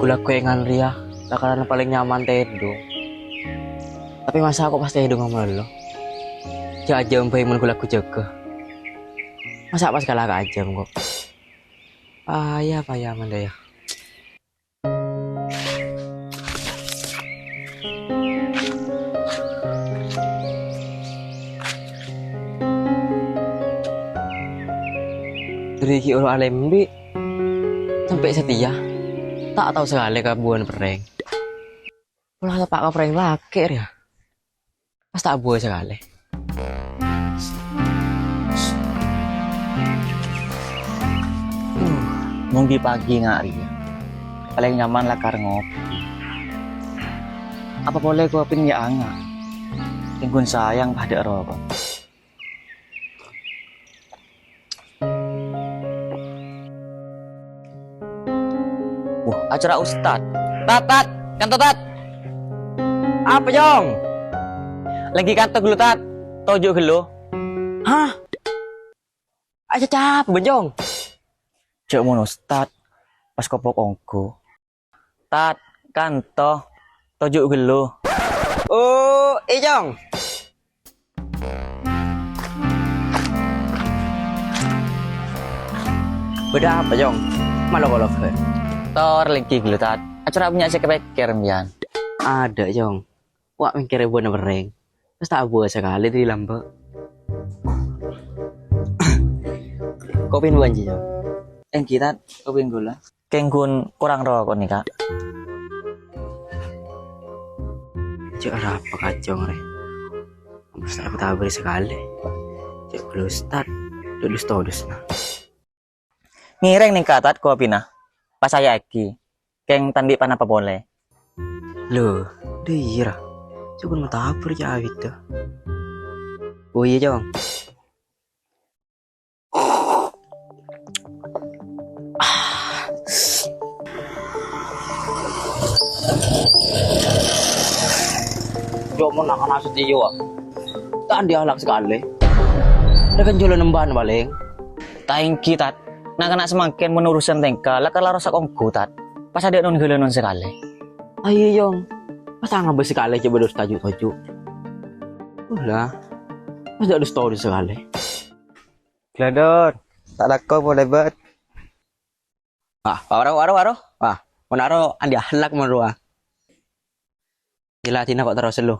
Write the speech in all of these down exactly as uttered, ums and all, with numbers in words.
Ghu-lagghu è ngan rèya, la karana palèng nyaman tèdung. Tapè masa' kok pas tèdung malolo? Jhâ' ajâm bhâi mon ghu-lagghu jâgâ. Masa' pas kala ka ajâm kok? Paya, paya, mandhâ, yâ. Dhâri ghi' olo alèmbi', sampè' satèya, ta' tao sakalè ka buwâna perrèng. Pola teppa' ka perrèng lakè' rèya. Pas ta' buwâ sakalè. Mon ghi' pagi nga' rèya, palèng nyaman lakar ngopi. Apa polè kopina ghi' anga'? Kèng ghun sayang padâ roko'. Wah, acara Ustad. Tat, Tat, kanto, Tat. Apa, Jong? Lèngghi kanto ghâllu, Tat. Toju' ghâllu. Hah? Aca cap, Jong. Jhâ' mon Ustad, pas kopok ongghu. Tat, kanto, toju' ghâllu. Oh, è, Jong. Bâdâ apa, Jong? Malo-kolo. Tor lèngghi ghâllu, Tat. Acara bânnya' sè èpèkkèr, sampèyan. Adâ', Jong. Wa' mèkkèrè buwâna perrèng. Pas ta' buwâ sakalè dhâri lambâ'. Kopina buwâna, Jong? Èngghi, Tat, kopina ghulâ. Kèng ghun korang roko' nèka. Jhâ' arapa kacong rè. Pas ta' tabâr sakalè. Jhâ' ghâllu Ustad, dodus-todusna. Ngèrèng nèka, Tat, kopina. Pas aya'aghi. Kèng ta' andi' panapa polè. Lho, dâ' iyâ ra. Jhâ' ghun matabâr jhâ' awit, dâ. Oh iyâ, Jong. Jhâ' mon na'-kana' satèya, ah. Ta' andi' akhlak sakalè. Rèken jhâlân embhân palèng. Ta' èngghi, Tat. Na'-kana' samangkèn mon urusan tèngka, la kala rosak ongghu, Tat. Pas adâ' non-ghâlânon sakalè. Ayo, Jong. Pas ta' ngabâs sakalè jhâ' bâdâ toju'-toju'. Ulah. Pas dâ' dus-todus sakalè. Gladon, ta' lako polè, Bât. Wah, waro, waro, waro. Wah, mon aro andi' akhlak mon rowa. Gila, dina kok terros lu.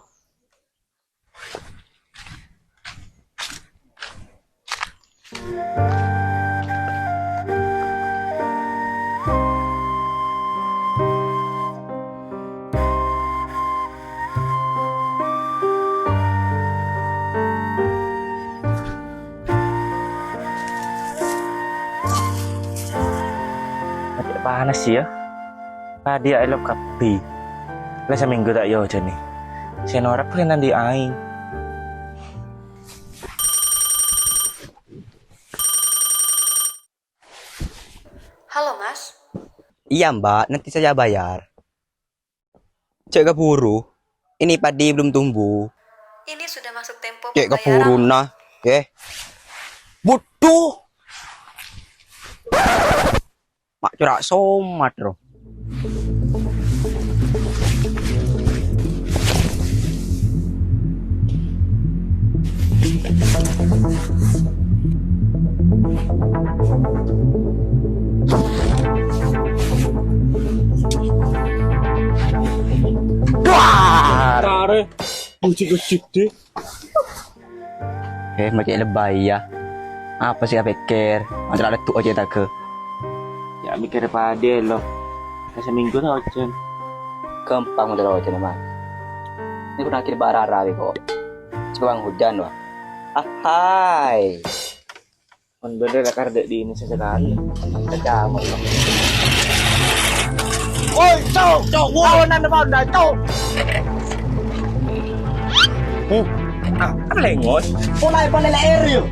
Panas, yâ. Padâ èlop kabbhi. La samènggu ta' èojhâni. Sè norak polè nanti aèng. Halo, Mas. Iya, Mbak, nanti saya bayar. Jhâ' kabhuru. Ini padi belum tumbuh. Ini sudah masuk tempo pembayaran. Jhâ' kabhuru, nah. Eh. Buduh. Ma' cora' somat, ro. Duar! Tare, ujik-ujik deh. Eh, ma' cè' lebbai, yâ. Apa sè èpèkkèr? Antara leddu' ojhân taghâ. Yâ, mèkkèrè padâ, lo. Ka samènggu ta' ojhân. Ghâmpang mon ta' ojhân, Mas. Ini udah akhir barara, kok. Sekarang hujan, wah. Ahai. Mon bâdâ lakar dâ' dinna' sakalè. Kacamot, lo. Oi, Cok, Cok, woi. Kawanan apa anda, Cok? Hmm. Ah, apa lengos? Mulai pada leher, yuk.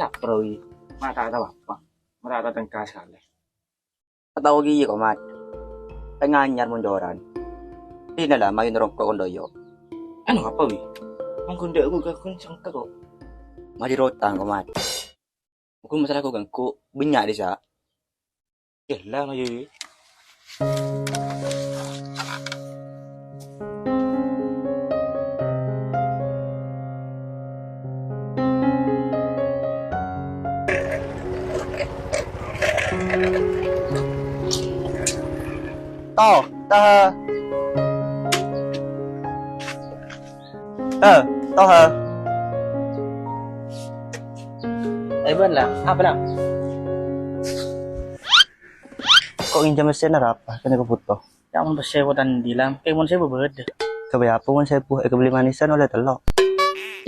Saproi, mata tau apa? Mata tengkas kali. Tao kèya, Komat. Pènganyar moncoran. Dina la mayun rongko' kon dhoyo'. Anu apa, Wi? Monggo ndak aku ganggu sengka kok. Mari rotang kok, Mat. Monggo masalah kok ganggu banyak desa. Yella, mayu, Wi. Toh, taha. Eh, toha. Eh, bân, Lam. Apa, Lam? Kok nginjhâm pèssèna arapa? Kènè' kok buto. Ya, mon pèssè kok ta' andi', Lam. Kè mon sèbu bâdâ. Ghâbây apa mon sèbu? Èkabelli manisan ollè tello'.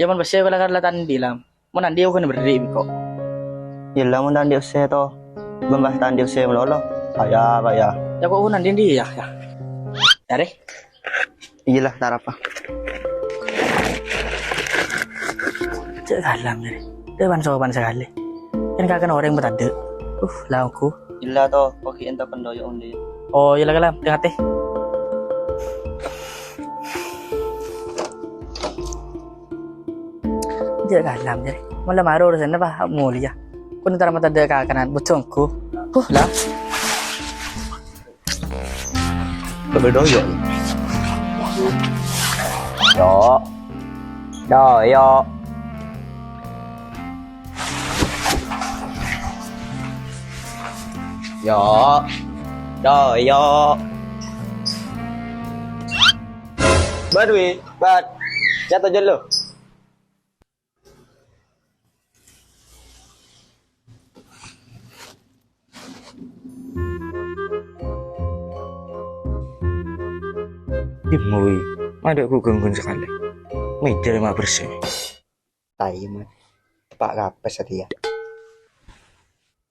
Ya, mon pèssè kok la-, la ta' andi', Lam. Mon andi', kok kènè' berri' bi' kok. Yella, mon ta' andi' pèssè, to. Bân pas ta' andi' pèssè malolo. Kaya, kaya. Ya, kok mon andi', andi', ya, ya. Arè. Iyâ la, ta' arapa. Cè' kalam jârèya. Dâ' pan-sopan sakalè. Kan kakèna orèng bâ' tadâ'. Uh, la ongghu. Iyâ la, to, pogi ento kendoyo undi. Oh, iyâ la, kalam, tè-ngatè. Cè' kalam jârèya. Mala maro urusanna, Pak, molèya. Kun entar mata dâ' kakèna, bocongku. Huh, la. Bâdâ doyo. Yo. Doyo. Yo. Doyo. Bât, Wi, bât. Jâ' tojjhâ lo. Dimma, Wi, ma' dâ' ghu-ghângghuwân sakalè. Mèjâ rèya ma' bersè. Tai, Mat. Teppa' kapès satèya.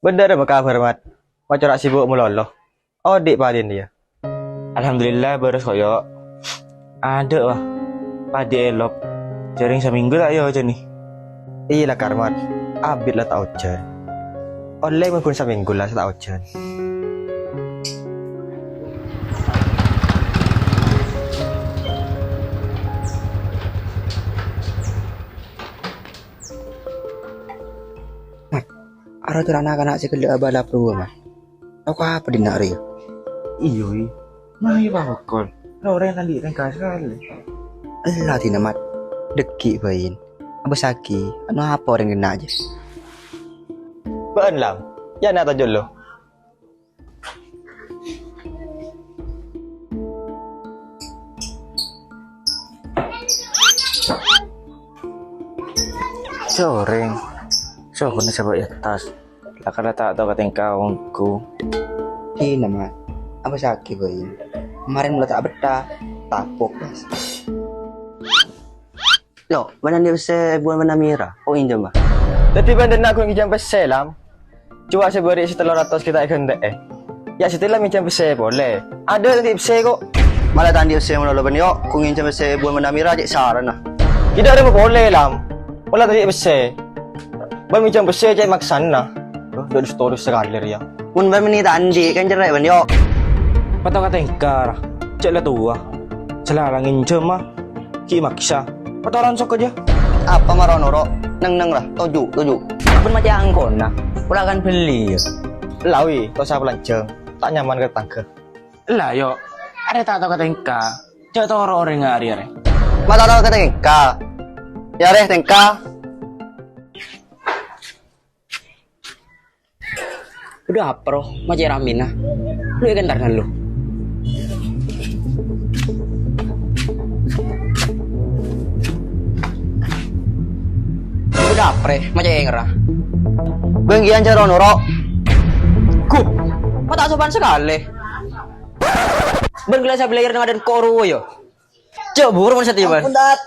Bhendher, apa kabhâr, Mat? Ma' cora' sibuk malolo. Odi' padin, yâ? Alhamdulillah, bârâs, koyo. Adâ', wa. Padi èlop. Jhârèng samènggu ta' èojhâni. Iyâ la, Karmat. Abit la ta' ojhân. Ollè mènggun samènggu la ta' ojhân. Mat, aro cora' na'-kana' sè ghellâ' abâlâ rowa, Mat. Tao ka apa dinna' rèya? Iyâ, Wi. Mayu pakokkol. Lo orèng andi' tèngka sakalè. Ella dinna', Mat. Dâggi' bhâi. Abâssaghi, anu apa orèng dinna' jâ? Bâ'ân, Lam. Yâ, na' tojjhâ lo. Sè orèng. Sè orèng sè bâ' è attas. La kala ta' tao ka tèngka ongghu. Dinna', Mat. Abâssaghi bhâi. Marèn mola ta' bettha, tapok, Mas. Lo, bâ'na andi' pèssè èbuwân bân Amira? Kok ngènjhâm, Bâ? Dhâddhi bâ'na dinna' ghun ngènjhâm pèssè, Lam? Coba sè bâri' sè tello ratos ghi' ta' èghântè'è. Yâ, sè tella ngènjhâm pèssè polè. Adâ' dhâddhi pèssè, kok. Mala ta' andi' pèssè malolo bân, yo'. Ghun ngènjhâm pèssè èbuwân bân Amira cè' sarana. Ghi' dâ' remma polè, Lam. Mala ta' andi' pèssè. Bân minjhâm pèssè cè' maksana. Loh, dâ' story sakalè rèya. Mon bân mènè ta' andi', kan cerrè' bân, yo'. Pato ka tèngka, ra. Cè' la towa. Sala la ngènjhâma. Ghi' maksa. Patoran sokka jâ. Apa maro noro'? Neng-neng, ra. Toju', toju'. Bân macè' angkona. Pola kan belliyâ. Lawi, tosa palanjhâng. Ta' nyaman ka tatangghâ. Ella, yo'. Arè ta' tao ka tèngka. Jâ' toro' orèngnga arè, arè. Ma' ta' tao ka tèngka. Yâ, arè tèngka. Bâdâ apa, ro? Macè' ramèna. Lu èkentar ngallu. Bâdâ apa, rè? Macè' èngerra. Bângkèyan jâ' ro-noro'. Ghu, ma' ta' sopan sakalè. Bân gella' sabellâ neng adân koro, yo. Cok, buru mon satèya, Bân. Ampun, Dat.